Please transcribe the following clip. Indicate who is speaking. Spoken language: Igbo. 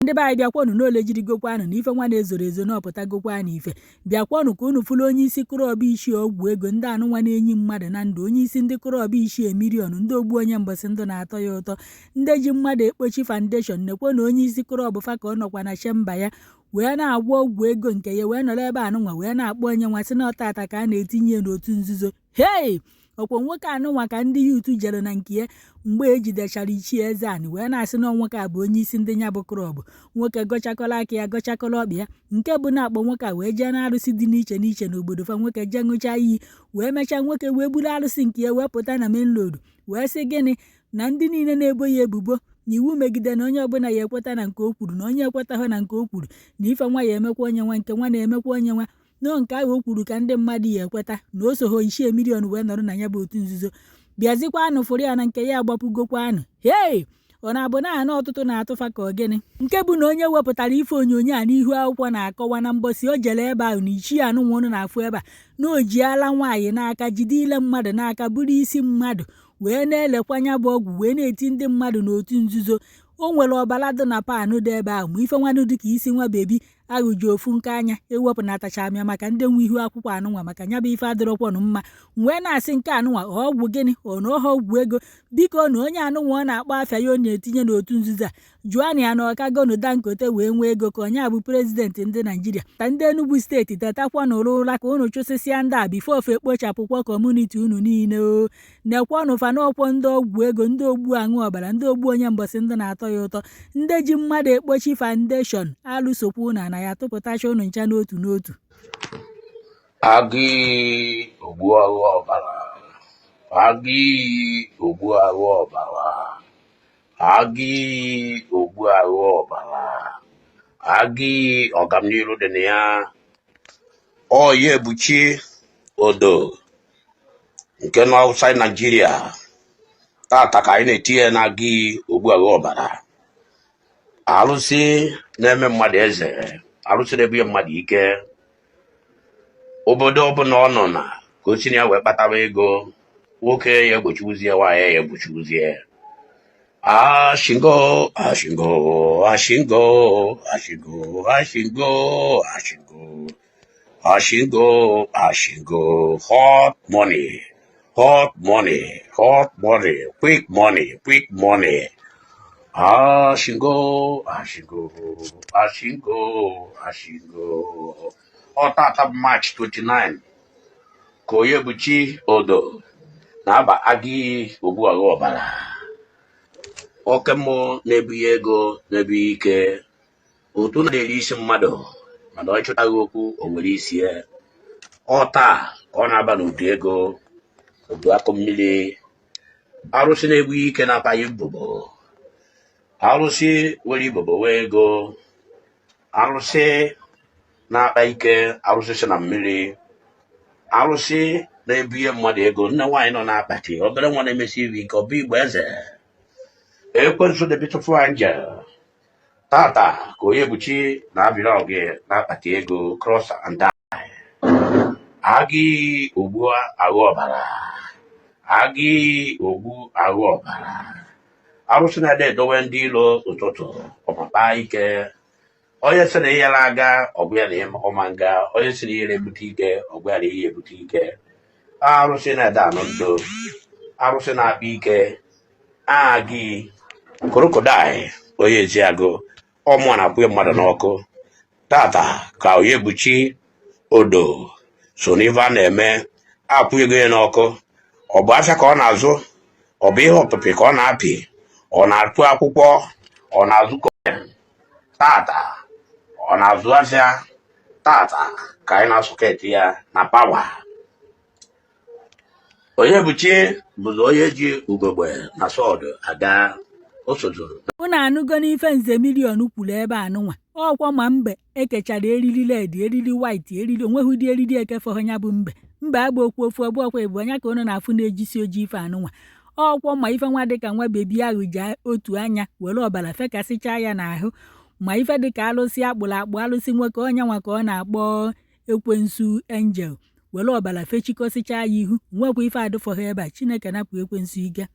Speaker 1: Ndị be anyị, bịakwanụ n'ole jirigokwanụ na ife nwa na-ezoro ezo na ọpụtagokwanụ ife. Bịakwanụ ka unu fụrụ onye isi club ichie ọgwụ ego, ndị anụnwa na-enyi mmadụ na ndụ, onye isi ndị club ichie million, ndị ogbu onye mbọsị ndụ na-atọ ya ụtọ, ndị ji mmadụ ekpochi foundation. Nekwe na onye isi club fa ka ọ nọkwa na chamber ya wee na-agwọ ọgwụ ego nke ya, wee nọrọ ebe anụnwa wee na-akpọ onye nwa sị na ọtata ka a na-etinye ya n'otu nzuzo. Hei, ọkwa nwoke anụnwa ka ndị youth jere na nke ya mgbe ejidechara ichie eze anị, wee na-asị na nwoke a bụ onye isi ndị ya bụ club. Nwoke gọchakọrọ aka ya, gọchakọrọ ọkpa ya, nke bụ na-akpọ nwoke a wee jee na arụsị dị n'iche n'iche n'obodo fa. Nwoke jee ṅụchaa iyi, wee mechaa, nwoke wee buru arụsị nke ya wee pụta na main road, wee sị gịnị? Na ndị niile na-ebo ya ebubo na iwu megide na onye ọbụla ya ekweta na nke o kwuru, na onye ekwetaghị na nke o kwuru, na ife nwa ya emekwa onye nwa, nke nwa na-emekwa onye nwa nọọ nke ahụ o kwuru ka ndị mmadụ ya ekweta na o soho ichie million wee nọrọ na ya bụ otu nzuzo. Bịazikwanụ fụrụ ya na nke ya agbapụgokwanụ. Hei, ọ na-abụ na anụ ọtụtụ na-atụfa ka ọ gịnị? Nke bụ na onye wepụtara ife onyonyo a n'ihu akwụkwọ na-akọwa na mbọsị o jere ebe ahụ na ichie anụnwa ụnụ na-afụ ebe a na o ji ala nwaanyị n'aka, jide ile mmadụ n'aka, bụrụ isi mmadụ wee na-elekwa nya bụ ọgwụ, wee na-eti ndị mmadụ n'otu nzuzo. O nwere ọbara dị na panụ dị ebe ahụ, ma ife nwanụ dị ka isi nwa baby ahụ ji ofu nke anya ewepụ na atacha amịa maka ndị nwe ihu akwụkwọ anụnwa, maka nya bụ ife adịrọkwanụ mma. Wee na-asị, nke anụnwa ọgwụ gịnị? Ọ na ọha ọgwụ ego? Biko, na onye anụnwa ọ na-akpọ afịa ya ọ na-etinye n'otu nzuzo a, jụọ na ya na ọkagonu Dangote wee nwee ego ka onye a bụ president ndị Naijiria. Ta ndị Enugu Steeti, tetakwa n'ụrụ ụra ka unu chụsịsịa ndị a before ofe ekpochapụkwa community unu niile. O nekwanụ fanọkwọ ndị ọgwụ ego, ndị ogbu aṅụ ọbara, ndị ogbu onye mbọsị ndị na-atọ ya ụtọ, ndị ji mmadụ ekpochi foundation. Alụsokwa unu na ya tụpụtacha unu ncha n'otu n'otu.
Speaker 2: Agịị ogbu aghụ ọbara, agịị ogbu aghụ ọbara, agịị ogbu aghụ ọbara, agịị ọganiru dị na ya. Ọ ya ebuchi odo nke nọ outside Nigeria. Tata ka anyị na-etinye na agịị ogbu aghụ ọbara, arụsị na-eme mmadụ eze, arụsị na-ebunye mmadụ ike. Obodo ọbụla ọ nọ na ka o si na ya wee kpatara ego, nwoke ya egbochiwuzie, nwaanyị ya egbochiwuzie. Ashingo, ashingo, ashingo, ashingo, ashingo, ashingo, ashingo, ashingo. Hot money, hot money, hot money, quick money, quick money. Ashingo, ashingo, ashingo, ashingo. Ọ tata bụ March 29 ka Onyebuchi Odo na-aba agịị ogbu aghụ ọbara, oke mmụọ na-ebunye ego, na-ebunye ike, otu na-eri isi mmadụ, mana ọ chụtaghị okwu o nwere isi ya. Ọ taa ka ọ na-aba n'udu ego, udu akụ mmiri, arụsị na-ebunye ike, na-apaghị ibubo, arụsị nwere ibubo nwee ego, arụsị na-akpa ike, arụsị si na mmiri, arụsị na-ebunye mmadụ ego, nne nwaanyị nọ n'akpati, obere nwa na-emesi iri ike, ọ bụ igbo eze ekwensu, the beautiful angel. Tata ka Onyebuchi na-abịrị ọgị na-akpati ego, cross and die. Agị ogbu aghụ ọbara, agị ogbu aghụ ọbara, arụsị na-ede edowe ndị ilo ụtụtụ ọpapa ike. Onye sị na ihe aga ọgwụ ya na ọma nga, onye sị na ihe ebute ike, ọgwụ ya na ihe ebute ike. Arụsị na-ede anụ ndo, arụsị na-akpa ike, agị crocodile, onye eziagụ ọmụọ na-akwụnye mmadụ n'ọkụ. Tata ka Onyebuchi Odo so n'ife a na-eme akwụnyego ya n'ọkụ. Ọ bụ afịa ka ọ na-azụ, ọ bụ ihe ọpịpị ka ọ na-apị, ọ na-atụ akwụkwọ, ọ na-azụ tata, ọ na-azụ afịa. Tata ka anyị na-asọketị ya na power. Onyebuchi bụzi onye ji ugogbe na sword aga o sozuru.
Speaker 1: Unu anụgo n'ife Nze Million kwuru ebe anụnwa. Ọkwa ma mbe ekechara eriri red, eriri white, eriri onweghị ụdị eriri ekefọghọ ya bụ mbe. Mbe agba okwu ofu ọbụ ọkwa ịbụ anya ka unu na-afụ na-ejisi oji ife anụnwa. Ọkwọ ma ife nwa dịka nwa baby ahụ ji otu anya were ọbara fekasịchaa ya n'ahụ, ma ife dịka alụsị akpụrụ akpụ, alụsị nwoke onye nwa ka ọ na-akpọ ekwensu angel, were ọbara fechikọsịchaa ya ihu. Nwekwa ife adụfọghị ebe a. Chineke napụ ekwensu ike.